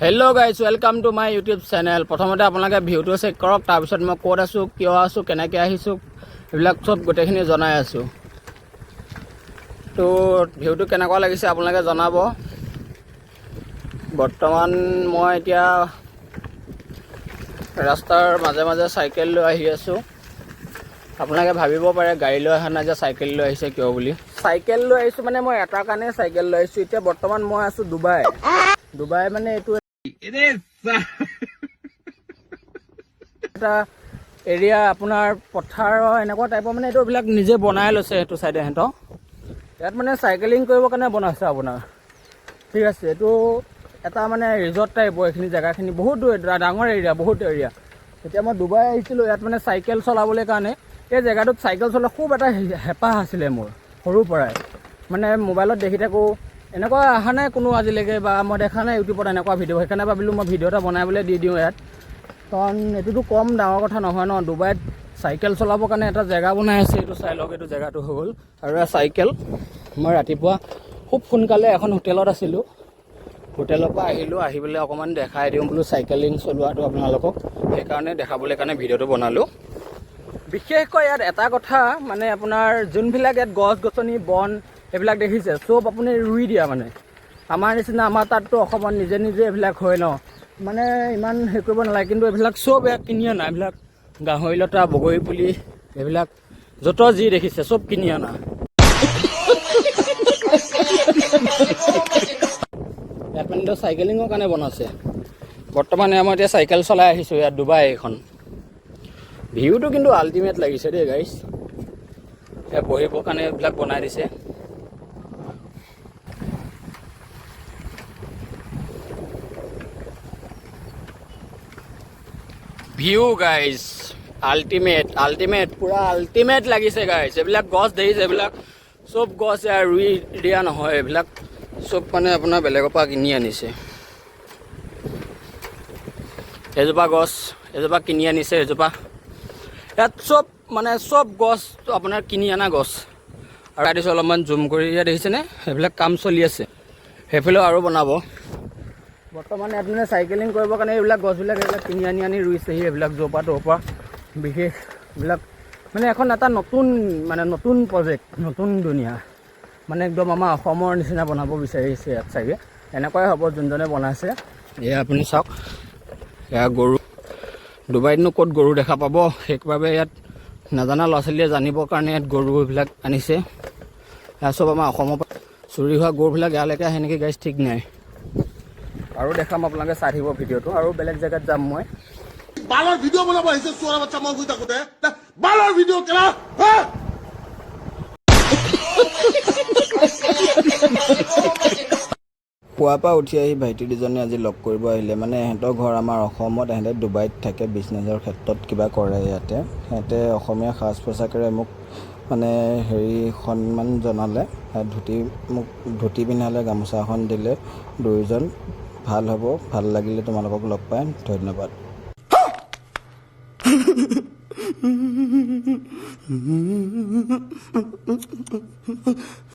Hello guys, welcome to my YouTube channel. প্ৰথমতে আপোনালোকে ভিউটো check কৰক, তাৰপিছত মই ক'ত আছোঁ, কিয় আছোঁ, কেনেকৈ আহিছোঁ, এইবিলাক চব গোটেইখিনি জনাই আছোঁ। তো ভিউটো কেনেকুৱা লাগিছে আপোনালোকে জনাব। বৰ্তমান মই এতিয়া ৰাস্তাৰ মাজে মাজে চাইকেল লৈ আহি আছোঁ। আপোনালোকে ভাবিব পাৰে, গাড়ী লৈ অহা নাই যে, চাইকেল লৈ আহিছে কিয় বুলি। চাইকেল লৈ আহিছোঁ মানে মই এটা কাৰণে চাইকেল লৈ আহিছোঁ। এতিয়া বৰ্তমান মই আছোঁ ডুবাই। ডুবাই মানে এইটো এটা এৰিয়া, আপোনাৰ পথাৰৰ এনেকুৱা টাইপৰ। মানে এইটো এইবিলাক নিজে বনাই লৈছে সেইটো চাইডে সিহঁতৰ। ইয়াত মানে চাইকেলিং কৰিবৰ কাৰণে বনাইছে আপোনাৰ, ঠিক আছে। এইটো এটা মানে ৰিজৰ্ট টাইপৰ। এইখিনি জেগাখিনি বহুত ডাঙৰ এৰিয়া, বহুত এৰিয়া। এতিয়া মই ডুবাই আহিছিলোঁ ইয়াত মানে চাইকেল চলাবলৈ কাৰণে। এই জেগাটোত চাইকেল চলোৱা খুব এটা হেঁপাহ আছিলে মোৰ সৰুৰ পৰাই। মানে মোবাইলত দেখি থাকোঁ, এনেকুৱা অহা নাই কোনো আজিলৈকে বা মই দেখা নাই ইউটিউবত এনেকুৱা ভিডিঅ'। সেইকাৰণে ভাবিলোঁ মই ভিডিঅ' এটা বনাই পেলাই দি দিওঁ ইয়াত, কাৰণ এইটোতো কম ডাঙৰ কথা নহয় ন। ডুবাইত চাইকেল চলাবৰ কাৰণে এটা জেগা বনাই আছে। এইটো চাই লওক, এইটো জেগাটো হৈ গ'ল। আৰু এয়া চাইকেল। মই ৰাতিপুৱা খুব সোনকালে এখন হোটেলত আছিলোঁ। হোটেলৰ পৰা আহিলোঁ, আহি পেলাই অকণমান দেখাই দিওঁ বোলো চাইকেলিং চলোৱাটো আপোনালোকক। সেইকাৰণে দেখাবলৈ কাৰণে ভিডিঅ'টো বনালোঁ। বিশেষকৈ ইয়াত এটা কথা, মানে আপোনাৰ যোনবিলাক ইয়াত গছ গছনি, বন এইবিলাক দেখিছে, চব আপুনি ৰুই দিয়া। মানে আমাৰ নিচিনা আমাৰ তাততো অসমত নিজে নিজে এইবিলাক হয় ন, মানে ইমান হেৰি কৰিব নালাগে। কিন্তু এইবিলাক চব ইয়াত কিনি অনা। এইবিলাক গাহৰি লতা, বগৰী পুলি, এইবিলাক য'ত যি দেখিছে চব কিনি অনা। ইয়াত মানে চাইকেলিঙৰ কাৰণে বনাইছে। বৰ্তমান মই এতিয়া চাইকেল চলাই আহিছোঁ ইয়াত ডুবাই। এইখন ভিউটো কিন্তু আল্টিমেট লাগিছে দেই গাইছ। ইয়াত বহিবৰ কাৰণে এইবিলাক বনাই দিছে। ভিউ গাইজ, আল্টিমেট, আল্টিমেট, পূৰা আল্টিমেট লাগিছে গাইজ। এইবিলাক গছ দেখিছে, এইবিলাক চব গছ ইয়াৰ ৰুই দিয়া নহয়। এইবিলাক চব মানে আপোনাৰ বেলেগৰ পৰা কিনি আনিছে। এজোপা গছ, এজোপা কিনি আনিছে এজোপা। ইয়াত চব মানে চব গছ আপোনাৰ কিনি অনা গছ। আৰু দিছোঁ অলপমান জুম কৰি। ইয়াত দেখিছেনে, সেইবিলাক কাম চলি আছে। সেইফালেও আৰু বনাব। বৰ্তমান ইয়াত মানে চাইকেলিং কৰিবৰ কাৰণে এইবিলাক গছবিলাক, এইবিলাক কিনি আনি আনি ৰুইছেহি। এইবিলাক য'ৰ পৰা ত'ৰ পৰা বিশেষ এইবিলাক মানে এখন এটা নতুন, মানে নতুন প্ৰজেক্ট, নতুন দুনীয়া। মানে একদম আমাৰ অসমৰ নিচিনা বনাব বিচাৰিছে ইয়াত চাগে। এনেকুৱাই হ'ব যোনজনে বনাইছে। এয়া আপুনি চাওক, এয়া গৰু। ডুবাইতনো ক'ত গৰু দেখা পাব? সেইবাবে ইয়াত নাজানা ল'ৰা ছোৱালীয়ে জানিবৰ কাৰণে ইয়াত গৰু এইবিলাক আনিছে। এয়া চব আমাৰ অসমৰ পৰা চুৰি হোৱা গৰুবিলাক ইয়ালৈকে আহে নেকি গাইজ, ঠিক নাই। আৰু দেখাম, আপোনালোকে চাই থাকিব ভিডিঅ'টো। আৰু বেলেগ জেগাত যাম মই। বালৰ ভিডিঅ' বনাব আহিছে চোৱাৰ বাচ্চা, মই শুই থাকোতে বালৰ ভিডিঅ' কেলা হা? পুৱাৰ পৰা উঠি আহি ভাইটি দুজনে আজি লগ কৰিব আহিলে। মানে ইহঁতৰ ঘৰ আমাৰ অসমত, ইহঁতে ডুবাইত থাকে, বিজনেছৰ ক্ষেত্ৰত কিবা কৰে ইয়াতে। সিহঁতে অসমীয়া সাজ পোছাকেৰে মোক মানে হেৰি সন্মান জনালে। ধুতি, মোক ধুতি পিন্ধালে, গামোচা এখন দিলে দুয়োজন। ভাল হ'ব, ভাল লাগিলে তোমালোকক লগ পাই। ধন্যবাদ।